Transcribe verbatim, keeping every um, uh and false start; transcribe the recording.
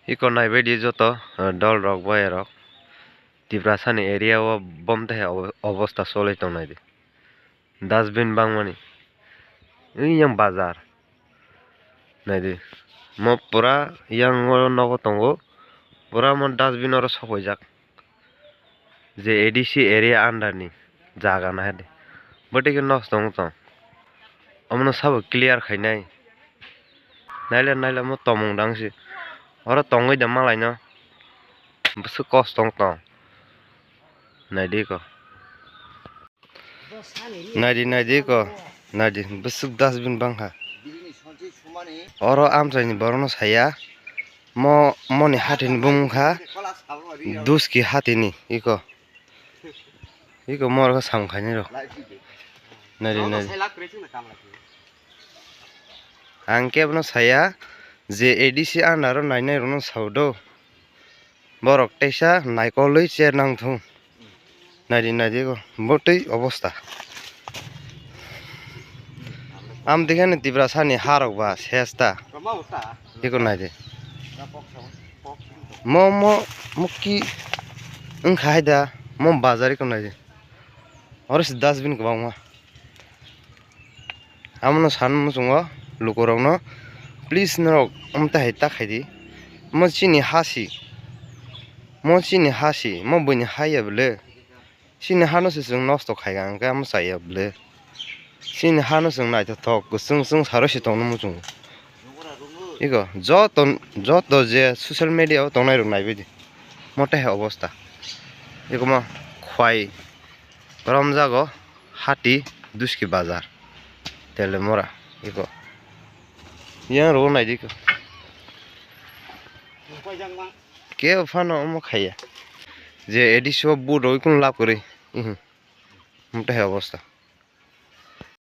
Iko naibaidi joto, eh, dol rok, boya rok, Tiprasani area o bom tei obo-, obosta cholwi tongnai di. Dustbin bangmani. Yang bazar. Naidi. Mo pura yang o nogo tongo. Pura mo dustbin oro sokphaijak. Je A D C area under ni jaga nahadi. Bwtwi khe nosto wng tong. Omono sabo clear khainai. Naila naila mo tomung dangsi. Oro tongwi da malaino. Bwswk kosto wng tong. Naidi ko. Naidi, naidi ko. Naidi, bwswk dustbin bangkha. Oro amchaini borokno saya. Mo, moni hatini bumung kha. Duski hatini, iko. Iko moro khe samung khainai rok. Naidi, naidi. Ang kebono saya je A D C under o nainai rokno sao do. Borok teisa naikolwi chair nang thung. Naidi, naidi go, bwtwi obosta. Am dikhe ni Tiprasani ha rok ba sesta. Iko naidi. Mo, mo, mo ki wngkha hai da, mo bazar iko naidi. Oro se dustbin kwbangma. Amono san muchungo lukurokno, please norok amtwi hai ta khaidi. Mo chini ha si, mo chini ha si, mo buini ha ya bwle. Chini hano se chwng nosto khaika hwnkhe amo chaya bwle. Chini hano chwng naithothok kwchwng chwng saro se tongno muchungo. Iko joto, joto je social media o tongnai rok naibaidi. Mo tei hai obosta. Iko mo khwai. Romjago hati Duski bazar. Telemora iko. Yang rogo naidi ko. Ke phano omo khaya. Je A D C o bu roi kun lab kori. Mhm. Mota hai obosta.